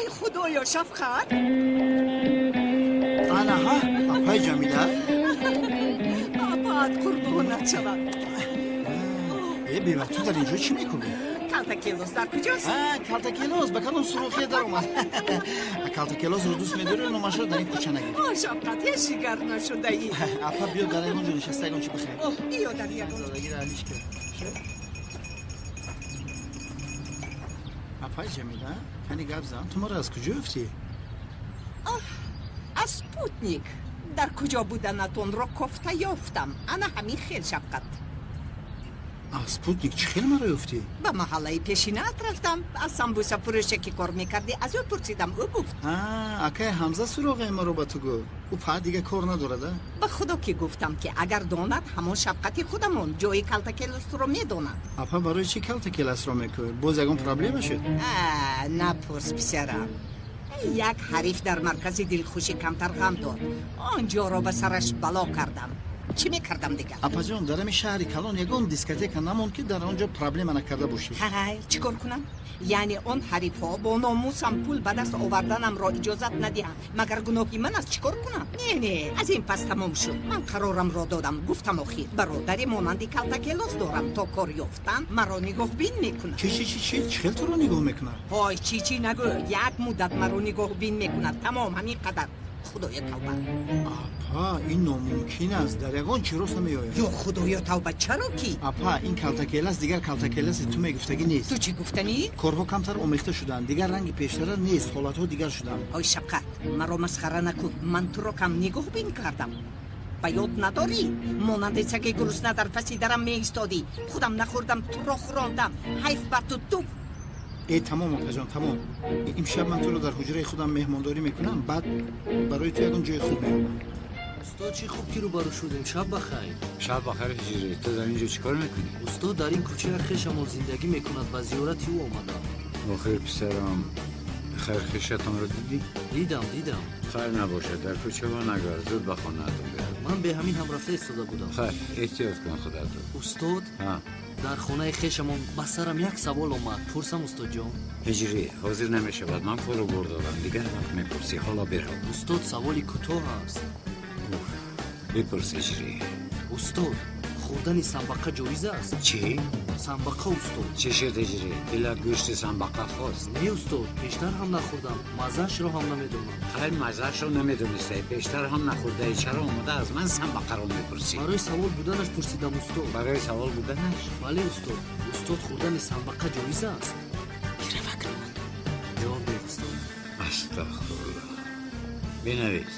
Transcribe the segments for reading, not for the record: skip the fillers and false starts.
Ой, Худоё, Шафқат! Анаҳа, апай Ҷамила. Апаат қурбонат шавад. Э, бева, ту дар инҷо чӣ мекунӣ? Калтакелос дар куҷост? Калтакелос ба кадом сурохие даромад? Калтакелосро дӯст медорӣ, номашро дар ин кӯча нагир. О, Шафқат, ҳеҷ жигар нашудаӣ. Апа, биё, дар ягон ҷо нишаста ягон чи бихӯрем. Оҳ, биё, дар ягон Задагиро алиш кард. Апай Ҷамила, кани гап зан, ту маро аз куҷо ёфтӣ? Аз спутник дар куҷо буданатонро кофта ёфтам. Ана ҳамин хел, Шафқат. Аз спутник чӣ хел маро ёфтӣ? Ба маҳаллаи пешинаат рафтам, аз самбуса фурӯше, ки кор мекардӣ, аз ӯ пурсидам, ӯ гуфт. Акай Ҳамза суроғаи маро ба ту гуфт. Ӯ па дига кор надорад, а? Ба Худо, ки гуфтам, ки агар донад, ҳамон Шафқати худамон ҷои Калтакелосро медонад. Апа, барои чӣ Калтакеласро мекӯӣ? Боз ягон проблема шуд? Напурс, писарам. Як ҳариф дар маркази Дилхушӣ камтар ғам дод, он ҷоро ба сараш бало кардам. Чӣ мекардам дигар? Апаҷон, дар ҳамин шаҳри калон ягон дискотека намонд, ки дар он ҷо проблема накарда бошӣ. Хай, чӣ кор кунам? Яъне он ҳарифҳо бо номусам пул ба даст оварданамро иҷозат надиҳанд, магар гуноҳи ман аст? Чӣ кор кунам? Не, не, аз ин пас тамом шуд. Ман қарорамро додам. Гуфтам, охир бародаре монанди Калтакелос дорам, то кор ёфтан маро нигоҳбин мекунад. Чӣ, чӣ, чӣ, чӣ? Чӣ хел туро нигоҳ мекунад? Ҳой, чӣ, чӣ нагӯ. Як муддат маро нигоҳбин мекунад, тамом, ҳамин қадар. Худоё, тавба! Апа, ин номумкин аст, дар ягон чӣ рост намеояд. Ё Худоё, тавба! Чаро ки? Апа, ин Калтакелас дигар Калтакеласи ту мегуфтагӣ нест. Ту чӣ гуфтанӣ? Корҳо камтар омехта шуданд, дигар ранги пештара нест, ҳолатҳо дигар шуданд. Ой, Шафқат, маро масхара накун. Ман туро кам нигоҳбин кардам, ба ёд надорӣ? Монанди саги гурусна дар паси дарам меистодӣ. Худам нахӯрдам, туро хӯрондам. Ҳайф бар ту, туф! Э, тамом, апаҷон, тамом. Имшаб ман туро дар ҳуҷраи худам меҳмондорӣ мекунам, баъд барои ту ягон ҷои хуб меёбам. Устод, чӣ хуб, ки рӯбарӯ шудем. Шаб бахайр. Шаб бахайр, Ҳиҷрӣ. Ту дар инҷо чӣ кор мекунӣ? Устод, дар ин кӯча як хешамон зиндагӣ мекунад, ба зиёрати ӯ омадам. Охир, писарам, хайр, хешатонро дидӣ? Дидам, дидам. Хайр набошад, дар кӯчаҳо нагард, зуд ба хонаатон бирав. Ман бе ҳамин ҳам рафта истода будам. Хайр, эҳтиёт кун худатро. Устод, дар хонаи хешамон ба сарам як савол омад, пурсам, устодҷон? Ҳиҷрӣ, ҳозир намешавад, ман кору бор дорам. Дигар вақт мепурсӣ, ҳоло бирав. Устод, саволи кӯтоҳ аст. Бипурс, Ҳиҷрӣ. Устод, хӯрдани самбақа ҷоиз аст? Чӣ? Самбақа, устод. Чӣ шуд, Ҳиҷрӣ, дилат гӯшти самбақа хост? Не, устод, пештар ҳам нахӯрдам, маззаашро ҳам намедонам. Хайр, маззаашро намедонистаи, пештар ҳам нахӯрдаи, чаро омода аз ман самбақаро мепурсӣ? Барои савол буданаш пурсидам, устод. Барои савол буданаш? Бале, устод. Устод, хӯрдани самбақа ҷоиз аст? Ҷавоб диҳед, устод. Астағфируллоҳ. Бинавис: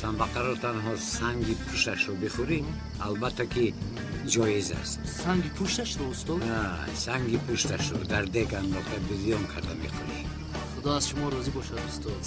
самбақаро танҳо санги пушташро бихӯрӣ, албатта ки ҷоиз аст. Санги пушташро, устод? Санги пушташро дар дег андохта, бизён карда мехӯрӣ. Худо аз шумо розӣ бошад, устод.